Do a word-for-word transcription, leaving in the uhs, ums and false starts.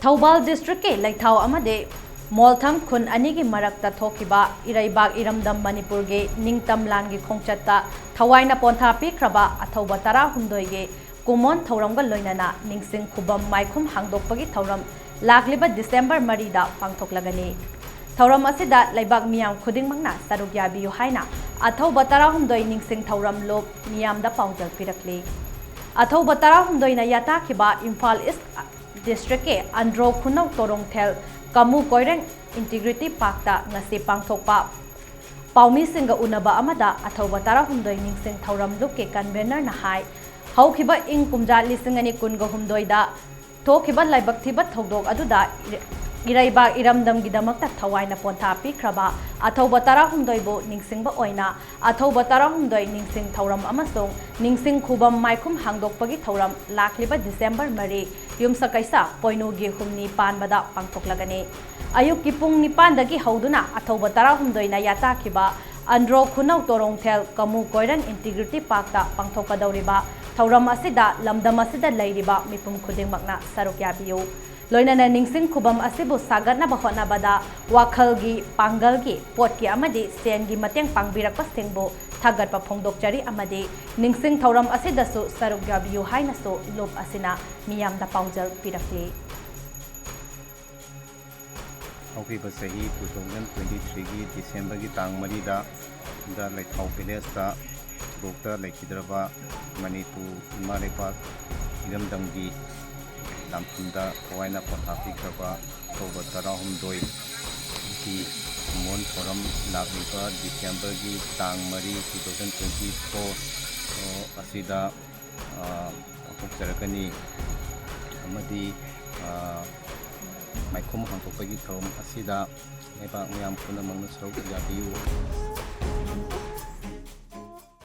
ꯊꯧꯕꯥꯜ ꯗꯤꯁꯇ꯭ꯔꯤꯛꯀꯤ ꯂꯩꯊꯥꯎ ꯑꯃꯗꯤ ꯃꯣꯜꯊꯝ ꯈꯨꯟ ꯑꯅꯤꯒꯤ ꯃꯔꯛꯇ ꯊꯣꯛꯈꯤꯕ ꯏꯔꯩꯕꯥꯛ ꯏꯔꯝꯗꯝ ꯃꯅꯤꯄꯨꯔꯒꯤ ꯅꯤꯡꯇꯝ ꯂꯥꯟꯒꯤ ꯈꯣꯡꯆꯠꯇ ꯊꯋꯥꯏꯅ ꯄꯣꯟꯊꯥ ꯄꯤꯈ꯭ꯔꯕ ꯑꯊꯧꯕ ꯇꯔꯥꯍꯨꯝꯗꯣꯏꯒꯤ ꯀꯨꯃꯣꯟ ꯊꯧꯔꯝꯒ ꯂꯣꯏꯅꯅ ꯅꯤꯡꯁꯤꯡ ꯈꯨꯕꯝ ꯃꯥꯏꯈꯨꯝ ꯍꯥꯡꯗꯣꯛꯄꯒꯤ ꯊꯧꯔꯝ ꯂꯥꯛꯂꯤꯕ ꯗꯤꯁꯦꯝꯕꯔ ꯃꯔꯤꯗ ꯄꯥꯡꯊꯣꯛꯂꯒꯅꯤ꯫ ꯊꯧꯔꯝ ꯑꯁꯤꯗ ꯂꯩꯕꯥꯛ ꯃꯤꯌꯥꯝ ꯈꯨꯗꯤꯡꯃꯛꯅ ꯁꯔꯨꯛ ꯌꯥꯕꯤꯌꯨ ꯍꯥꯏꯅ ꯑꯊꯧꯕ ꯇꯔꯥꯍꯨꯝꯗꯣꯏ ꯅꯤꯡꯁꯤꯡ ꯊꯧꯔꯝ ꯂꯨꯞ ꯃꯤꯌꯥꯝꯗ ꯄꯥꯎꯖꯦꯜ ꯄꯤꯔꯛꯂꯤ꯫ ꯑꯊꯧꯕ ꯇꯔꯥꯍꯨꯝꯗꯣꯏꯅ ꯌꯥꯇꯥꯈꯤꯕ ꯏꯝꯐꯥꯜ ꯏꯁ ꯗꯤꯁꯇ꯭ꯔꯤꯛꯀꯤ ꯑꯟꯗ꯭ꯔꯣ ꯈꯨꯅꯧ ꯇꯣꯔꯣꯡꯊꯦꯜ ꯀꯃꯨ ꯀꯣꯏꯔꯦꯡ ꯏꯟꯇꯤꯒ꯭ꯔꯤꯇꯤ ꯄꯥꯔꯛꯇ ꯉꯁꯤ ꯄꯥꯡꯊꯣꯛꯄ ꯄꯥꯎꯃꯤꯁꯤꯡꯒ ꯎꯅꯕ ꯑꯃꯗ ꯑꯊꯧꯕ ꯇꯔꯥꯍꯨꯝꯗꯣꯏ ꯅꯤꯡꯁꯤꯡ ꯊꯧꯔꯝ ꯂꯨꯞꯀꯤ ꯀꯟꯚꯦꯅꯔꯅ ꯍꯥꯏ, ꯍꯧꯈꯤꯕ ꯏꯪ ꯀꯨꯝꯖꯥ ꯂꯤꯁꯤꯡ ꯑꯅꯤ ꯀꯨꯟꯒ ꯍꯨꯝꯗꯣꯏꯗ ꯊꯣꯛꯈꯤꯕ ꯂꯥꯏꯕꯛ ꯊꯤꯕ ꯊꯧꯗꯣꯛ ꯑꯗꯨꯗ ꯏꯔꯩꯕꯥꯛ ꯏꯔꯝꯗꯝꯒꯤꯗꯃꯛꯇ ꯊꯋꯥꯏꯅ ꯄꯣꯟꯊꯥ ꯄꯤꯈ꯭ꯔꯕ ꯑꯊꯧꯕ ꯇꯔꯥꯍꯨꯝꯗꯣꯏꯕꯨ ꯅꯤꯡꯁꯤꯡꯕ ꯑꯣꯏꯅ ꯑꯊꯧꯕ ꯇꯔꯥꯍꯨꯝꯗꯣꯏ ꯅꯤꯡꯁꯤꯡ ꯊꯧꯔꯝ ꯑꯃꯁꯨꯡ ꯅꯤꯡꯁꯤꯡ ꯈꯨꯕꯝ ꯃꯥꯏꯈꯨꯝ ꯍꯥꯡꯗꯣꯛꯄꯒꯤ ꯊꯧꯔꯝ ꯂꯥꯛꯂꯤꯕ ꯗꯤꯁꯦꯝꯕꯔ ꯃꯔꯤ, ꯌꯨꯝꯁꯀꯩꯁ ꯄꯣꯏꯅꯨꯒꯤ ꯍꯨꯝꯅꯤ ꯄꯥꯟꯕꯗ ꯄꯥꯡꯊꯣꯛꯂꯒꯅꯤ꯫ ꯑꯌꯨꯛꯀꯤ ꯄꯨꯡ ꯅꯤꯄꯥꯟꯗꯒꯤ ꯍꯧꯗꯨꯅ ꯑꯊꯧꯕ ꯇꯔꯥꯍꯨꯝꯗꯣꯏꯅ ꯌꯥꯇꯥꯈꯤꯕ ꯑꯟꯗ꯭ꯔꯣ ꯈꯨꯅꯧ ꯇꯣꯔꯣꯡꯊꯦꯜ ꯀꯃꯨ ꯀꯣꯏꯔꯦꯡ ꯏꯟꯇꯤꯒ꯭ꯔꯤꯇꯤ ꯄꯥꯔꯛꯇ ꯄꯥꯡꯊꯣꯛꯀꯗꯧꯔꯤꯕ ꯊꯧꯔꯝ ꯑꯁꯤꯗ ꯂꯝꯗꯝ ꯑꯁꯤꯗ ꯂꯩꯔꯤꯕ ꯃꯤꯄꯨꯝ ꯈꯨꯗꯤꯡꯃꯛꯅ ꯁꯔꯨꯛ ꯌꯥꯕꯤꯌꯨ꯫ ꯂꯣꯏꯅꯅ ꯅꯤꯡꯁꯤꯡ ꯈꯨꯕꯝ ꯑꯁꯤꯕꯨ ꯁꯥꯒꯠꯅꯕ ꯍꯣꯠꯅꯕꯗ ꯋꯥꯈꯜꯒꯤ, ꯄꯥꯡꯒꯜꯒꯤ, ꯄꯣꯠꯀꯤ ꯑꯃꯗꯤ ꯁꯦꯟꯒꯤ ꯃꯇꯦꯡ ꯄꯥꯡꯕꯤꯔꯛꯄꯁꯤꯡꯕꯨ ꯊꯥꯒꯠꯄ ꯐꯣꯡꯗꯣꯛꯆꯔꯤ ꯑꯃꯗꯤ ꯅꯤꯡꯁꯤꯡ ꯊꯧꯔꯝ ꯑꯁꯤꯗꯁꯨ ꯁꯔꯨꯛ ꯌꯥꯕꯤꯌꯨ ꯍꯥꯏꯅꯁꯨ ꯂꯨꯞ ꯑꯁꯤꯅ ꯃꯤꯌꯥꯝꯗ ꯄꯥꯎꯖꯦꯜ ꯄꯤꯔꯛꯂꯤ꯫ ꯍꯧꯈꯤꯕ ꯆꯍꯤ two thousand twenty threeꯒꯤ ꯗꯤꯁꯦꯝꯕꯔꯒꯤ ꯇꯥꯡ ꯃꯔꯤꯗ ꯗ ꯂꯩꯊꯥꯎ ꯚꯤꯂꯦꯖꯇ ꯊꯧꯗꯣꯛꯇ ꯂꯩꯈꯤꯗ꯭ꯔꯕ ꯃꯅꯤꯄꯨꯔ ꯏꯃꯥ ꯂꯩꯕꯥꯛ ꯏꯔꯝꯗꯝꯒꯤ ꯂꯥꯟꯐꯝꯗ ꯊꯋꯥꯏꯅ ꯄꯣꯟꯊꯥ ꯄꯤꯈ꯭ꯔꯕ ꯑꯊꯧꯕ ꯇꯔꯥꯍꯨꯝꯗꯣꯏꯒꯤ ꯀꯨꯃꯣꯟ ꯊꯧꯔꯝ ꯂꯥꯛꯂꯤꯕ ꯗꯤꯁꯦꯝꯕꯔꯒꯤ ꯇꯥꯡ ꯃꯔꯤ, two thousand twenty four ꯑꯁꯤꯗ ꯄꯥꯡꯊꯣꯛꯆꯔꯛꯀꯅꯤ ꯑꯃꯗꯤ ꯃꯥꯏꯈꯨꯝ ꯍꯥꯡꯗꯣꯛꯄꯒꯤ ꯊꯧꯔꯝ ꯑꯁꯤꯗ ꯂꯩꯕꯥꯛ ꯃꯤꯌꯥꯝ ꯄꯨꯝꯅꯃꯛꯅ ꯁꯔꯨꯛ ꯌꯥꯕꯤꯌꯨ꯫